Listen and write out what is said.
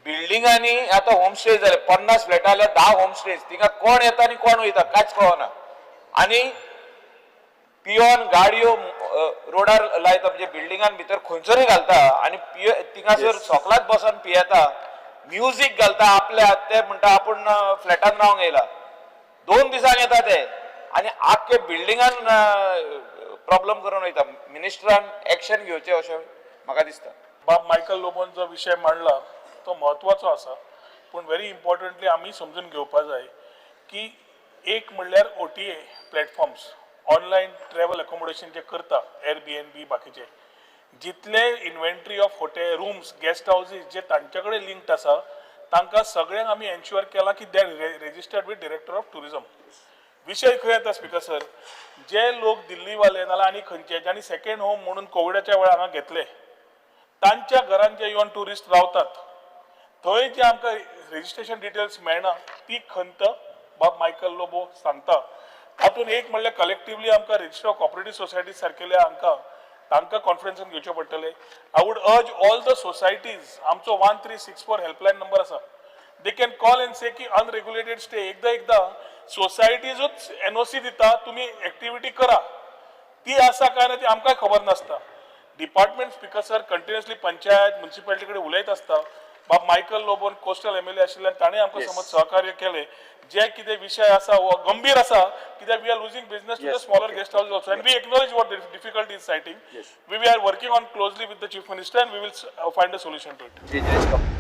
बिल्डिंगांनी आतां home stay जाले. 50 फ्लॅटां जाल्यार 10 होम स्टेज. थिंगा कोण येता आनी कोण वयता कांयच कळना. आनी पियोन गाडयो रोडार लायता, म्हणजे बिल्डिंगान भितर खंयसरूय घालता आनी पिय थिंगासर सोकलाच बसोन पियेता, म्युजीक घालता आपल्या. ते म्हणटा आपूण फ्लॅटान रावंक येयला. 2 दिसांनी येता ते आनी आख्खे बिल्डिंगान प्रॉब्लम करून वयता. मिनिस्टरान एक्शन घेवचें अशें म्हाका दिसता. बाब मायकल लोबोन जो विशय मांडला तो म्हत्वाचो आसा, पूण व्हेरी इम्पॉर्टंटली आमी समजून घेवपा जाय की एक म्हणल्यार OTA platforms, online travel accommodation जे करता, एअरबीएनबी, बाकीचे जितले inventory of hotel rooms, guest houses जे तांचे कडेन लिंक्ड आसा, तांकां सगळ्यांक आमी एन्श्युअर केलां की they registered with Director of Tourism. विशय खंय येता स्पिकर सर, जे लोक दिल्लीवाले नाल्यार आनी खंयचे जांणी सेकंड होम म्हणून कोविडाच्या वेळार हांगा घेतले, तांच्या घरान जे येवन ट्युरिस्ट रावतात, थंय जे आमकां रजिस्ट्रेशन डिटेल्स मेळना, ती खंत बाब मायकल लोबो सांगता. तातूंत एक म्हणल्यार कलेक्टिवली आमकां रजिस्टर ऑफ कॉपरेटीव सोसायटी सारकेले हांकां तांकां कॉन्फरन्सान घेवचें पडटलें. I would urge all the societies, आमचो 1364 helpline number आसा, they can call and say की अनरेग्युलेटेड स्टे. एकदां एकदां सोसायटीजूच एनओसी दिता, तुमी एक्टिविटी करा. ती आसा काय ना ती आमकां खबर नासता. Department, speaker sir, continuously panchayat, municipality कडेन उलयत आसता. बाब मायकल लोबोन कोस्टल एमएलए आशिल्ल्यान ताणें आमकां समज सहकार्य केलें. जे कितें विशय आसा हो गंभीर आसा, कित्याक we are losing business to the smaller guest house also, and we acknowledge what difficulty is citing. We are working on closely with the Chief Minister and we will find a solution to it. जी.